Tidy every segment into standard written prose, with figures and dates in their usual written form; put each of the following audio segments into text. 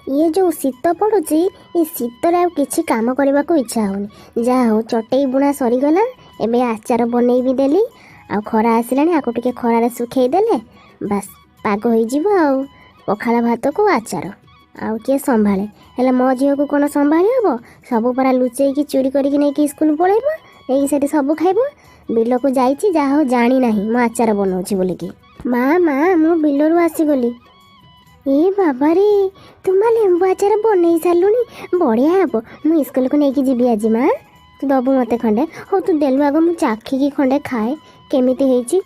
ଇଏ ଯେଉଁ ଶୀତ ପଡ଼ୁଛି, ଏ ଶୀତରେ ଆଉ କିଛି କାମ କରିବାକୁ ଇଚ୍ଛା ହେଉନି। ଯାହା ହଉ, ଚଟେଇ ବୁଣା ସରିଗଲା, ଏବେ ଆଚାର ବନେଇ ବି ଦେଲି। ଆଉ ଖରା ଆସିଲାଣି, ଆକୁ ଟିକେ ଖରାରେ ଶୁଖେଇ ଦେଲେ ବାସ୍ ପାଗ ହେଇଯିବ। ଆଉ ପଖାଳ ଭାତକୁ ଆଚାର ଆଉ କିଏ ସମ୍ଭାଳେ? ହେଲେ ମୋ ଝିଅକୁ କ'ଣ ସମ୍ଭାଳି ହେବ? ସବୁ ପରା ଲୁଚେଇକି ଚୋରି କରିକି ନେଇକି ସ୍କୁଲ ପଳେଇବ, ନେଇକି ସେଠି ସବୁ ଖାଇବ। ବିଲକୁ ଯାଇଛି, ଯାହା ହଉ ଜାଣିନାହିଁ ମୁଁ ଆଚାର ବନଉଛି ବୋଲିକି। ମା ମା, ମୁଁ ବିଲରୁ ଆସିଗଲି। ଏ ବାବାରେ, ତୁ ମା ଲେମ୍ବୁ ଆଚାର ବନେଇ ସାରିଲୁଣି? ବଢ଼ିଆ ହେବ, ମୁଁ ସ୍କୁଲକୁ ନେଇକି ଯିବି ଆଜି। ମା, ତୁ ଦବୁ ମୋତେ ଖଣ୍ଡେ? ହଉ, ତୁ ଦେଲୁ ଆଗ, ମୁଁ ଚାଖିକି ଖଣ୍ଡେ ଖାଏ କେମିତି ହେଇଛି।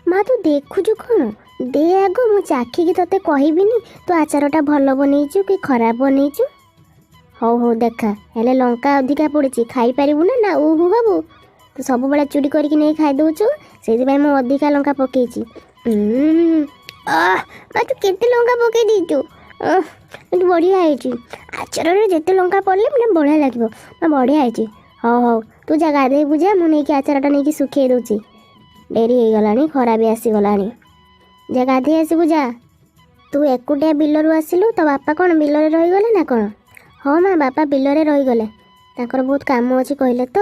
ମା, ତୁ ଦେଖୁଛୁ କ'ଣ? ଦେ ଆଗ, ମୁଁ ଚାଖିକି ତୋତେ କହିବିନି ତୁ ଆଚାରଟା ଭଲ ବନେଇଛୁ କି ଖରାପ ବନେଇଛୁ। ହଉ ହଉ, ଦେଖା। ହେଲେ ଲଙ୍କା ଅଧିକା ପଡ଼ିଛି, ଖାଇପାରିବୁ ନା ନା ଉହୁ ହବୁ? ତୁ ସବୁବେଳେ ଚୁରି କରିକି ନେଇ ଖାଇଦେଉଛୁ, ସେଇଥିପାଇଁ ମୁଁ ଅଧିକା ଲଙ୍କା ପକେଇଛି। ମା, ତୁ କେତେ ଲଙ୍କା ପକେଇ ଦେଇଛୁ! କିନ୍ତୁ ବଢ଼ିଆ ହେଇଛି। ଆଚାରରେ ଯେତେ ଲଙ୍କା ପଡ଼ିଲେ ମାନେ ବଢ଼ିଆ ଲାଗିବ। ମା, ବଢ଼ିଆ ହେଇଛି। ହଉ ହଉ, ତୁ ଯା ଗାଧେଇବୁ ଯା, ମୁଁ ନେଇକି ଆଚାରଟା ନେଇକି ଶୁଖେଇ ଦେଉଛି। ଡେରି ହେଇଗଲାଣି, ଖରା ବି ଆସିଗଲାଣି। ଯା ଗାଧେଇ ଆସିବୁ ଯା। ତୁ ଏକୁଟିଆ ବିଲରୁ ଆସିଲୁ, ତୋ ବାପା କ'ଣ ବିଲରେ ରହିଗଲେ ନା କ'ଣ? ହଁ ମା, ବାପା ବିଲରେ ରହିଗଲେ, ତାଙ୍କର ବହୁତ କାମ ଅଛି କହିଲେ ତ।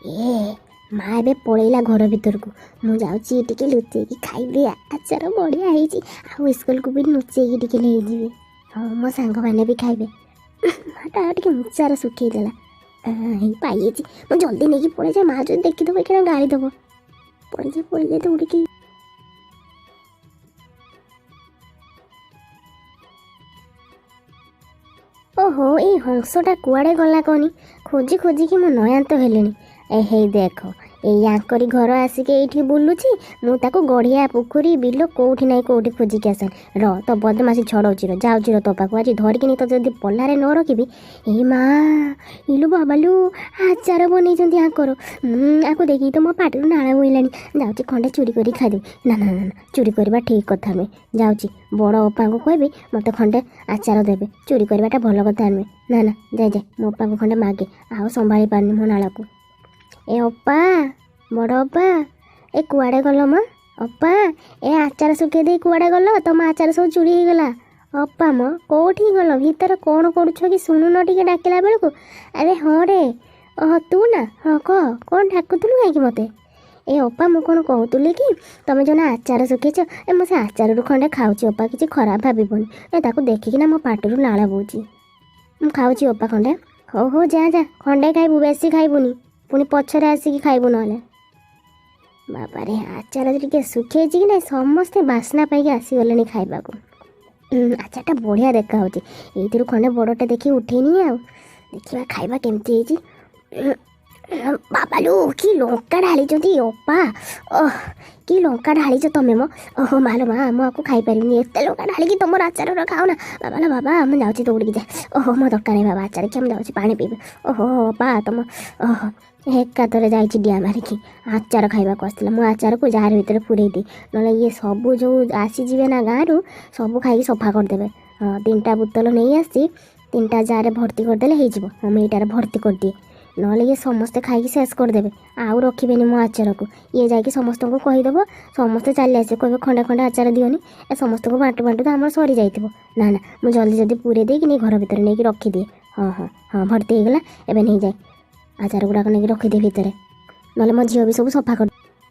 ଏ ମା ଏବେ ପଳେଇଲା ଘର ଭିତରକୁ, ମୁଁ ଯାଉଛି ଟିକେ ଲୁଚେଇକି ଖାଇବି। ଆଚାର ବଢ଼ିଆ ହେଇଛି, ଆଉ ସ୍କୁଲକୁ ବି ଲୁଚେଇକି ଟିକେ ନେଇଯିବି। ହଁ, ମୋ ସାଙ୍ଗମାନେ ବି ଖାଇବେ। ମାଟା ଆଉ ଟିକେ ଉଞ୍ଚାରେ ଶୁଖେଇ ଦେଲା। ହେଇ ପାଇଯାଇଛି, ମୁଁ ଜଲ୍ଦି ନେଇକି ପଳେଇଯାଏ। ମା ଯଦି ଦେଖିଦେବ ଏଇଖିଣା ଗାଳି ଦେବ। ପଳେଇଯାଏ ପଳେଇଯାଏ ଦୌଡ଼ିକି। ଓହୋ, ଏଇ ହଂସଟା କୁଆଡ଼େ ଗଲା କହନି? ଖୋଜି ଖୋଜିକି ମୁଁ ନୟାନ୍ତ ହେଲିଣି। ଏ ହେଇ ଦେଖ, ଏଇ ୟାଙ୍କରି ଘର ଆସିକି ଏଇଠି ବୁଲୁଛି। ମୁଁ ତାକୁ ଗଢ଼ିଆ, ପୋଖରୀ, ବିଲ କୋଉଠି ନାହିଁ କୋଉଠି ଖୋଜିକି ଆସେ। ର ତ ବଦମାସି ଛଡ଼ଉଛି, ର ଯାଉଛି, ର ତୋ ପାଖକୁ ଆଜି ଧରିକିନି ତ ଯଦି ପଲାରେ ନ ରଖିବି। ଏ ମା, ଇଲୁ ବାବାଲୁ, ଆଚାର ବନେଇଛନ୍ତି ୟାଙ୍କର। ଆକୁ ଦେଖିକି ତ ମୋ ପାଟିରୁ ନାଳ ବୋହିଲାଣି। ଯାଉଛି ଖଣ୍ଡେ ଚୋରି କରି ଖାଇଦେବି। ନା ନା ନା, ଚୋରି କରିବା ଠିକ୍ କଥା ନୁହେଁ। ଯାଉଛି ବଡ଼ ଅପାଙ୍କୁ କହିବି ମୋତେ ଖଣ୍ଡେ ଆଚାର ଦେବେ। ଚୋରି କରିବାଟା ଭଲ କଥା ନୁହେଁ। ନା ନା, ଯାଇ ଯାଏ ମୋ ଅପାଙ୍କୁ ଖଣ୍ଡେ ମାଗେ, ଆଉ ସମ୍ଭାଳି ପାରୁନି ମୋ ନାଳକୁ। ଏ ଅପା, ବଡ଼ ଅପା, ଏ କୁଆଡ଼େ ଗଲ ମ ଅପା? ଏ ଆଚାର ଶୁଖେଇ ଦେଇ କୁଆଡ଼େ ଗଲ? ତମ ଆଚାର ସବୁ ଚୋରି ହେଇଗଲା। ଅପା ମ, କୋଉଠି ଗଲ? ଭିତରେ କ'ଣ କରୁଛ କି? ଶୁଣୁନ ଟିକେ ଡାକିଲା ବେଳକୁ? ଆରେ ହଁ ରେ, ଓହୋ ତୁ ନା? ହଁ କହ, କ'ଣ ଡାକୁଥିଲୁ କାହିଁକି ମୋତେ? ଏ ଅପା, ମୁଁ କ'ଣ କହୁଥିଲି କି ତମେ ଯେଉଁ ନା ଆଚାର ଶୁଖେଇଛ, ଏ ମୁଁ ସେ ଆଚାରରୁ ଖଣ୍ଡେ ଖାଉଛି ଅପା, କିଛି ଖରାପ ଭାବିବନି। ଏ ତାକୁ ଦେଖିକିନା ମୋ ପାଟିରୁ ଲାଳ ବୋହୁଛି। ମୁଁ ଖାଉଛି ଅପା ଖଣ୍ଡେ। ହଉ ହଉ, ଯା ଯା, ଖଣ୍ଡେ ଖାଇବୁ, ବେଶୀ ଖାଇବୁନି, ପୁଣି ପଛରେ ଆସିକି ଖାଇବୁ ନହେଲେ। ବାବାରେ, ଆଚାର ଟିକେ ଶୁଖେଇଛି କି ନାଇଁ, ସମସ୍ତେ ବାସ୍ନା ପାଇକି ଆସିଗଲେଣି ଖାଇବାକୁ। ଆଚାରଟା ବଢ଼ିଆ ଦେଖାହେଉଛି। ଏଇଥିରୁ ଖଣ୍ଡେ ବଡ଼ଟା ଦେଖି ଉଠେଇନି, ଆଉ ଦେଖିବା ଖାଇବା କେମିତି ହେଇଛି। ବାବାଲୁ, କି ଲଙ୍କା ଢାଳିଛନ୍ତି ଅପା! ଓହ, କି ଲଙ୍କା ଢାଳିଛ ତମେ ମ! ଓହୋ ମାଲୋ ମା, ମୁଁ ଆକୁ ଖାଇପାରିବିନି। ଏତେ ଲଙ୍କା ଢାଳିକି ତମର ଆଚାର ଖାଉନା। ବାବାଲୋ ବାବା, ମୁଁ ଯାଉଛି ଦୌଡ଼ିକି ଯାଏ। ଓହୋ, ମୋ ଦରକାର ନାହିଁ ବାବା ଆଚାର ଖିଆ, ମୁଁ ଯାଉଛି ପାଣି ପିଇବି। ଓହୋ ଅପା, ତମ ଓହୋ ଏକାଥରେ ଯାଇଛି ଡିଆ ମାରିକି। ଆଚାର ଖାଇବାକୁ ଆସିଥିଲା, ମୁଁ ଆଚାରକୁ ଜାର ଭିତରେ ପୁରେଇ ଦିଏ, ନହେଲେ ଇଏ ସବୁ ଯେଉଁ ଆସିଯିବେ ନା ଗାଁରୁ, ସବୁ ଖାଇକି ସଫା କରିଦେବେ। ହଁ, 3ଟା ବୋତଲ ନେଇ ଆସିଛି, 3ଟା ଜାରରେ ଭର୍ତ୍ତି କରିଦେଲେ ହେଇଯିବ। ହଁ, ମୁଁ ଏଇଟାରେ ଭର୍ତ୍ତି କରିଦିଏ, ନହେଲେ ଇଏ ସମସ୍ତେ ଖାଇକି ଶେଷ କରିଦେବେ, ଆଉ ରଖିବେନି ମୋ ଆଚାରକୁ। ଇଏ ଯାଇକି ସମସ୍ତଙ୍କୁ କହିଦେବ, ସମସ୍ତେ ଚାଲି ଆସିବେ, କହିବେ ଖଣ୍ଡେ ଖଣ୍ଡେ ଆଚାର ଦିଅନି। ଏ ସମସ୍ତଙ୍କୁ ବାଣ୍ଟୁ ବାଣ୍ଟୁ ତ ଆମର ସରିଯାଇଥିବ। ନା ନା, ମୁଁ ଜଲ୍ଦି ଜଲ୍ଦି ପୁରେଇ ଦେଇକି ନେଇ ଘର ଭିତରେ ନେଇକି ରଖିଦିଏ। ହଁ ହଁ ହଁ, ଭର୍ତ୍ତି ହେଇଗଲା। ଏବେ ନେଇଯାଏ ଆଚାର ଗୁଡ଼ାକ ନେଇକି ରଖିଦିଏ ଭିତରେ, ନହେଲେ ମୋ ଝିଅ ବି ସବୁ ସଫା କରି